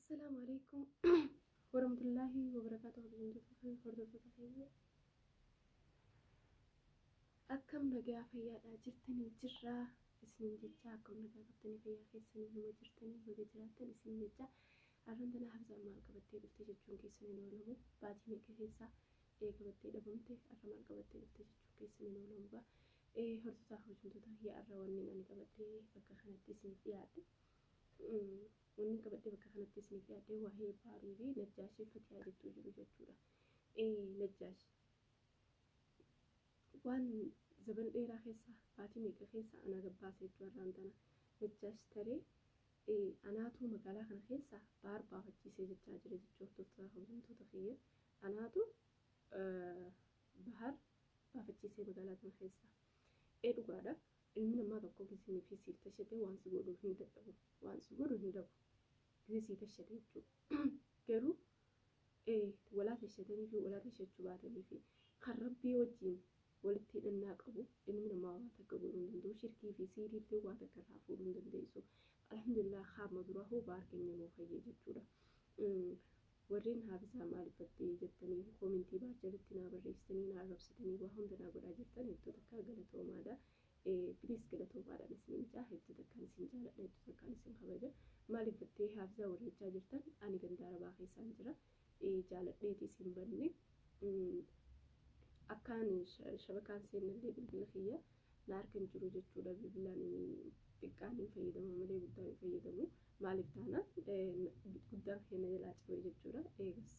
Assalaamu alaikum warahmatullaahi wabarakaatuh. Kabajamtoota fi hordoftoota keenya, akkam nagaa fayyaadhaa jirtanii? Jirraa isiniin jecha. Akkam nagaa qabdanii, fayyaa keessanii numa jirtanii? Baga jiraattan isiniin jecha. Har'aan tana Hafzaan maal qabattee dhufte jechuun keessan hin oolamu. Baatii meeqa keessaa qabattee dhabamte, har'a maal qabattee dhufte jechuun keessan hin oolamu gaa. Hordoftoota, kabajamtoota kiyya, har'a wanni ani qabattee bakka kanatti isiniif dhiyaadhe, wanni qabadhee bakka kanatti isiniif dhiyaadhe waa'ee Baarii fi Najjaashii Fatiyaa jettuu jiru jechuudha. Najjaash waan zaban dheeraa keessa, baatii meeqa keessa ana gabbaase jechuu. Har'aan tana Najjaash taree anaatu magaalaa kana keessa Baar baafachiisee jechaa jira jechuu. Hordoftoota, kabajamtoota kiyya, anaatu Bahar baafachiisee magaalaa kana keessa. Ee, dhugaadha. Ilmi namaa tokko gizinii fi siif tashate waan si godhuu hin dadhabu. Waan si godhu hin dhabu. Gizee sii tashate jechuudha. Garuu walaa tashatanii fi walaa tashachuu baatanii fi kan Rabbii wajjin walitti hidhannaa qabu ilmi namaa waa takka godhuu hin danda'u. Shirkii fi siiriillee waa takka irraa fuudhuu hin dandeessu. Alhamdulillah, haama duraa hoo Baar keenya nuu fayyee jechuudha. Warreen Haafizaa maaliif baddee jettanii koomentii Baar jalatti naa barreessitanii, naa arrabsitanii, waa hunda naa godhaa jirtan, hedduu takka galatoomaadha. Bilis galatoomaadhaan isiniin jaa. Hedduu takkaan isin jaaladha, hedduu takkaan isin kabaja. Maaliif baddee Haafizaa warri jechaa jirtan, ani ganda Arabaa keessaan jira. Jaaladheeti isin banne. Akkaan shabakaan seennallee bilbila kiyya na harka hin jiru jechuudha. Bilbilaan xiqqaan hin fayyadamu malee guddaan hin fayyadamu. Maaliif taanaan guddaan keenya jalaa cabe jechuudha. Eegas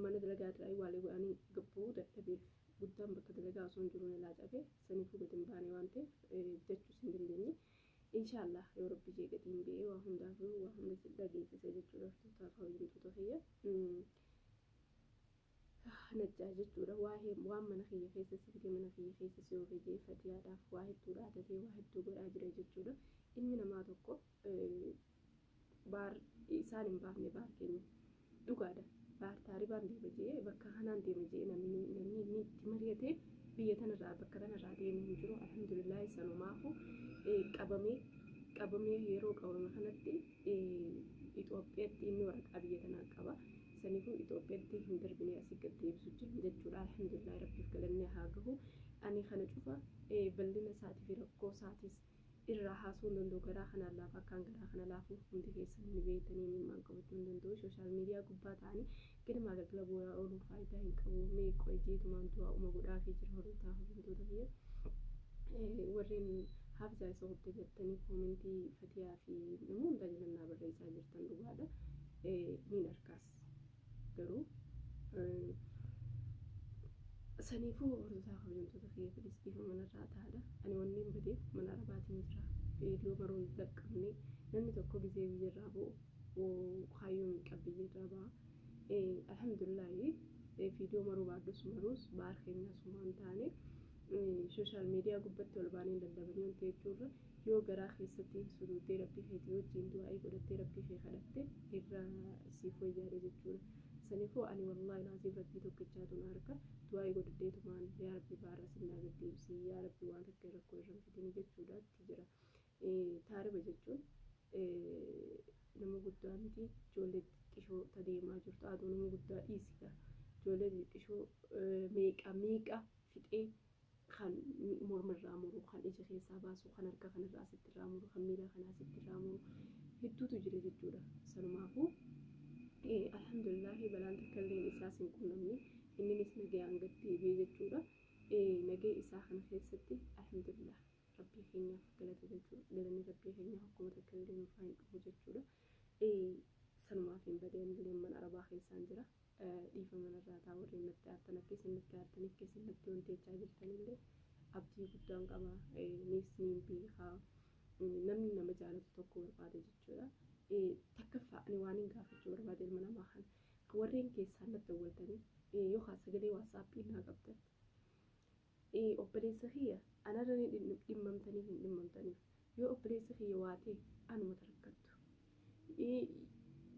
mana dalagaa irraa waalee godhanii gabbuu dadhabeef, guddaan bakka dalagaa osoo hin jiru jalaa cabe. Saniifuu gadi hin baane waan ta'eef bitachuus hin dandeenye. Inshaallah, yoo Rabbi jee gatiin ba'ee waa hundaafuu waa hunda dhageessisa jechuudha. Hordoftoota, kabajamtoota kiyya. Najjaa jechuudha, waa'ee waan mana kiyya keessa si fide, mana kiyya keessa si oofee jee Fatiyaadhaaf waa hedduu dhaadatee, waa hedduu godhaa jira jechuudha. Ilmi namaa tokko Baar isaan hin baafne. Baar keenya dhugaadha. Baar taaribaan deema jee, bakka kanaan deema jee namni inni itti mari'atee biyya tanarraa bakka tanarraa deemu hin jiru. Alhamdulillah, sanumaafu qabamee yeroo qabame kanatti Itoophiyaatti inni waraqaa biyya tanaa qaba. Saniifuu Itoophiyaatti hin darbine, asii gad deebisu jiran jechuudha. Alhamdulillah, Rabbiif galanni haa gahu. Ani kana cufa bal'ina isaatii fi rakkoo isaatiis irraa haasuu hin danda'u. Garaa kanaan laafa, akkaan garaa kana laafu hundi keessan ni beektanii. Imimmaan qabachuu hin danda'u. Social media gubbaa ta'anii ganamaa galgala booyaa ooluun faayidaa hin qabu. Mee qo'ee du'aa uma godhaafii jira. Hordoftoota, kabajamtoota kiyya. Warreen Haafizaa isa hubte jettanii koomentii Fatiyaa fi nama hundaa jalannaa barreessaa jirtan, dhugaadha. Niin arkaas garuu saniifuu, hordoftoota, kabajamtoota kiyya, please dhiifa manarraa ta'aadha. Ani wanni hin badeef mana Arabaatiin jira. Viidiyoo maruun dhaqqabne. Namni tokko gizee biyyarraa bu'u kaayyoo meeqa biyyarraa ba'a. Alhamdulillaahi, viidiyoo maruu baadhus maruus Baar keenya asumaan taane social media gubbatti ol baanee lallabanii wanti jechuurra, yoo garaa keessatti suduuddee Rabbii keetii wajjin du'aa'ii godhattee Rabbii kee kadhatte irra siif wayyaadha jechuudha. Saniifuu ani wallaahi laasiif Rabbii tokkichaatu na harka du'aa'ii godhadheetumaan, yaa Rabbi, Baarra sinnaa gaddeebisii, yaa Rabbi, waan takka rakkoo irra hin fidini jechuudha itti jira. Taariba jechuun nama guddaa miti, ijoollee xixiqqishoo ta deemaa jirtu aduu nama guddaa dhiisi, ijoollee xixiqqishoo meeqa meeqa fixee, kan mormarraa muru, kan ija keessaa baasu, kan harka kanarraa asitti irraa muru, kan miila kanaa asitti irraa muru hedduutu jira jechuudha. Sanumaafuu alhamdulillahi, balaan takka illee isaas hin qunnamne, inninis nagayaan gad deebi'ee jechuudha. Nagee isaa kana keessatti alhamdulillah, Rabbii keenyaaf galata galchuu, galanni Rabbii keenyaaf akkuma takka illee nurraa hin dhufu jechuudha. Sanumaaf hin badeen illee mana Arabaa keessaan jira. Dhiifa manarraa taa. Warreen natti aartan, akka isin natti aartanii, akka isin natti wanteechaa jirtanillee abdii guddaan qaba. Nis niin beekaa, namni nama jaalatu tokko barbaada jechuudha. Takkaffaa, ani waan hin gaafachuu barbaade ilma namaa kana, warreen keessaan natti dawwaltanii yookaan sagalee WhatsAppii naa qabdan, obboleessa kiyya anarra ni dhimmamtaniif hin dhimmamtaniif, yoo obboleessa kiyya waa ta'e anuma rakkattu.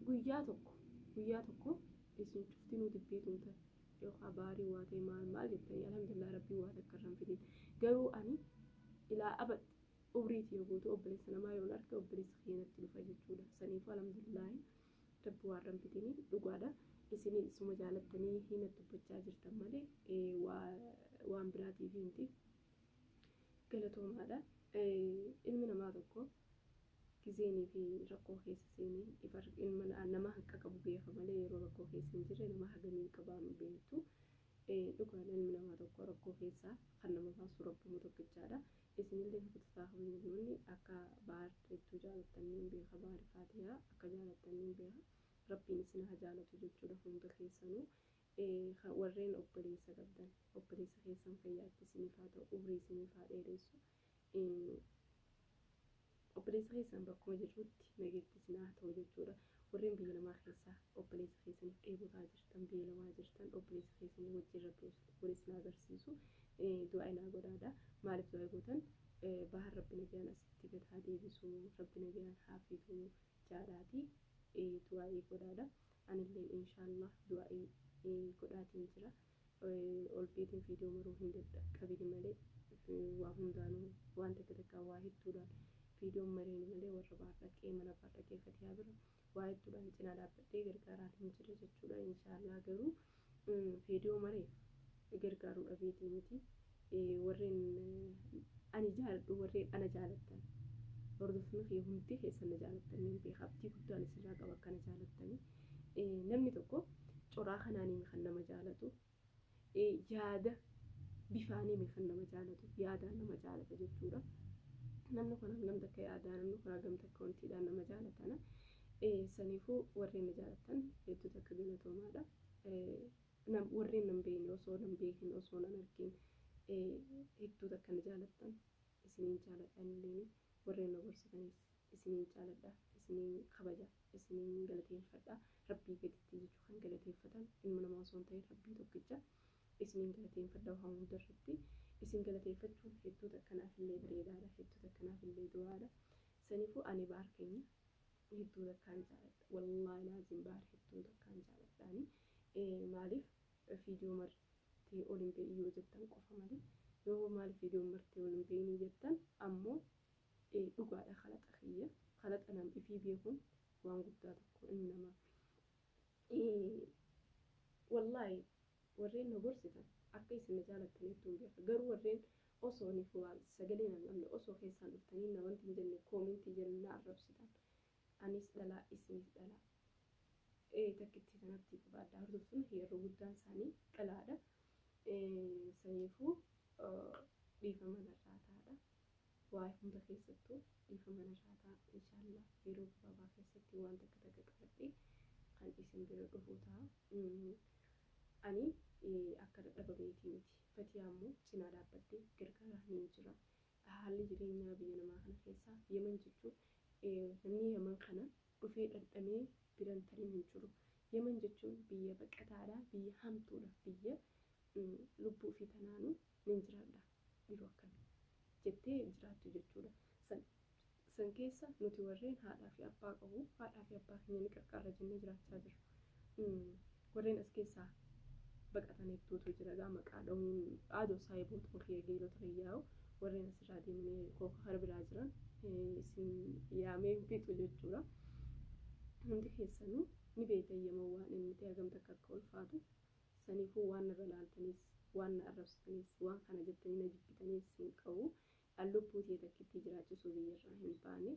Guyyaa tokko, guyyaa tokko isin cuftinuu dibbee tumtan yookaan Baarii waa ta'e maal maal jettanii, alhamdulillah, Rabbii waa takka irra hin fidin. Garuu ani ilaa abad Umriitii yoo guutuu obboleessa namaa yoon arge obboleessa keenyatti dhufa jechuudha. Saniifuu alhamdulillaahi rabbi waan ramfitinii dhugaadha. Isinii isuma jaalattanii hina dubbachaa jirtan malee waan biraatiif miti. Galatoomaadha. Ilmi namaa tokko gizeenii fi rakkoo keessa seenee ilma nama hanqa qabu beeka malee yeroo rakkoo keessa hin jirre nama hagamiin qabaanu beektu. Dhugaan ilmi namaa tokko rakkoo keessaa kan nama baasu rabbuma tokkichaadha. Isinillee hordoftoota kabajamtoonni akka Bahar hedduu jaalattanii hin beeka. Bahar Faatiyaa akka jaalattanii hin beeka. Rabbiin isin haa jaalatu jechuudha hunda keessanuu. Warreen obboleessa qabdan obboleessa keessan fayyaatti isiniif haa ta'u, umrii isiniif haa dheeressu. Obboleessa keessan bakkuma jirrutti nageetti isin haa ta'u jechuudha. Warreen biyya namaa keessaa obboleessa keessaniif dheebotaa jirtan, beelawaa jirtan, obboleessa keessanii wajjin rabbi wal isin agarsiisu du'aa inaa godhaadha. Maaliif du'aa gootan? Bahar rabbi nagayaan asitti gad haa deebisu, rabbi nagayaan haa fidu jaadhaati du'aa godhaadha. Anilleen inshaallah du'aa godhaatiin jira. Ol beetiin viidiyoo maruu hin dadhaqqabini malee waa hundaanuu waan takka takkaa waa hedduudhaan viidiyoon mareeni malee warra baar dhaqee mana baar dhaqee fatiyaa bira waa hedduudhaan cinaa dhaabbadhee gargaaraan hin jira jechuudha. Inshaallah garuu viidiyoo mareef gargaaruu dhabeetii miti. Warreen ani jaaladhu, warreen ana jaalattan, hordoftoonni kiyya hundi keessan na jaalattanii hin beeka. Abdii guddaan isinirraa qaba akkana jaalattanii. Namni tokko coraa kanaanii kan nama jaalatu, yaada bifaanii kan nama jaalatu, yaadaan nama jaalata jechuudha. Namni kun hangam takka yaadaa, namni kun hangam takka wantiidhaan nama jaalatana. Saniifuu warreen na jaalattan hedduu takka galatoomaadha. Warreen nan beekne, osoo nan beekin, osoo nan argin hedduu takka na jaalattan, isiniin jaaladha illee. Warreen na gorsitanis isiniin jaaladha, isiniin kabaja, isiniin galateeffadha. Rabbii gaditti jechuu kan galateeffatan ilma namaa osoo hin ta'in rabbii tokkicha isiniin galateeffadha. Waan hundarratti isin galateeffachuun hedduu takkanaaf illee bareedaadha, hedduu takkanaaf illee du'aadha. Saniifuu ani Bahar keenya hedduu takkaan jaaladha. Wallaahi laazim Bahar hedduu takkaan jaaladhaani. Maaliif viidiyoo martee ol hin beeyin yoo jettan qofa malee, yoo maaliif viidiyoo martee ol hin beeyinii jettan ammoo dhugaadha, kalaxa kiyya kalaxa nam ifii beekuun waan guddaa tokko ilmi namaa. Wallaahi warreen na gorsitan akka isin na jaalattan hedduun beeka. Garuu warreen osoo niif waan sagalee nan qabne, osoo keessaan dhuftanii na wanti hin jenne koomentii jala na arrabsitan, anis dhalaa isinis dhalaa takkitti sanatti qabaadha. Hordoftoonni yeroo guddaan isaanii dhalaadha. Saniifuu dhiifama narraa taadha. Waa'ee hunda keessattuu dhiifama narraa ta'a. Inshaallah yeroo gabaabaa keessatti waan takka takka qabadhee kan isin bira dhufu ta'a. Ani akka dadhabameetii miti. Fatiyaa immoo cinaa dhaabbadhee gargaaraa ni jira. Haalli jireenyaa biyya namaa kana keessaa, Yemen jechuun, namni Yemen kana dhufee dhandhamee biran tarin hin jiru. Yemen jechuun biyya baqataadha, biyya hamtuudha, biyya lubbuu fi tanaanuu nin jiraadha yeroo akkamii jettee jiraattu jechuudha. San keessa nuti warreen haadhaa fi abbaa qabu, haadhaa fi abbaa keenya ni qarqaarra jennee jiraachaa jirru. Warreen as keessaa baqatan hedduutu jira gaa, maqaa dha'uun aadoo saayiboota kiyya geelota kiyyaa'u warreen asirraa deemanii kooka kara biraa jiran isin yaamee fixu jechuudha. Hundi keessanuu ni beektan Yemen waan inni ta'e hagam takka akka ulfaatu. Saniifuu waan narra laaltaniis, waan na arrabsitaniis, waan kana jettanii na jibbitaniis hin qabu. Lubbuu tiyya takkitti jiraachisuu biyyarraa hin baane.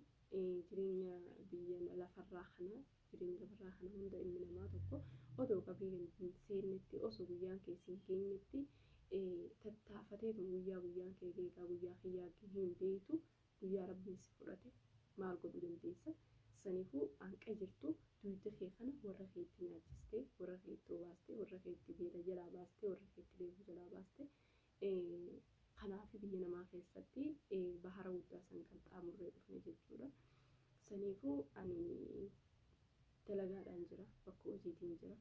Jireenya biyya lafarraa kana, jireenya lafarraa kana hunda ilmi namaa tokko odoo qabrii hin seennetti, osoo guyyaan kee siin geenyetti tattaafateetuma guyyaa guyyaan kee geegaa guyyaa kiyyaa hin beektu, guyyaa rabbiin si fudhate maal godhuu dandeessa? Saniifuu hanqa jirtu duyda kee kana warra keetti nyaachistee, warra keetti obaastee, warra keetti beela jalaa baastee, warra keetti dheebuu jalaa baastee, kanaaf biyya namaa keessatti bahara guddaa san qaxxaamurree dhufne jechuudha. Saniifuu ani dalagaadhaan jira, bakka hojiitiin jira.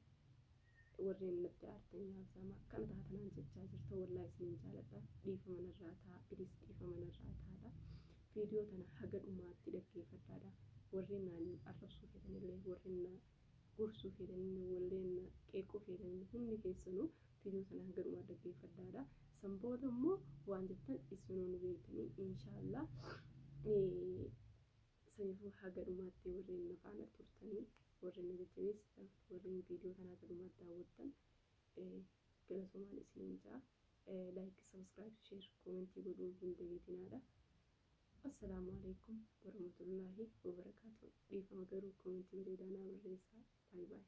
Warreen natti aartanii haasa'ama akkana taatanaan jechaa jirta, wallaahi isiniin jaaladha. Dhiifama narraa ta'a, bilis dhiifama narraa taa'adha. Viidiyoo tana haga dhumaatti dhaggeeffadhaadha. Warreen naan arrabsuu feetanillee, warreen na gorsuu feetanillee, warreen na qeequu feetanillee, hundi keessanuu viidiyoo tana haga dhumaa dhaggeeffadhaadha. San booda immoo waan jettan isinuu ni beektanii inshaallah. Saniifuu haga dhumaatti warreen na faana turtanii, warreen na jajjabeessitan, warreen viidiyoo tanaa haga dhumaatti daawwattan galatoomaan isiniin ja'a. Like, subscribe, share, comment godhuu hin dagatinaadha. Assalaamu alaikum warahmatullaahi wabarakaatuh. Dhiifama garuu comment bareedaa naa barreessaa. Bye bye.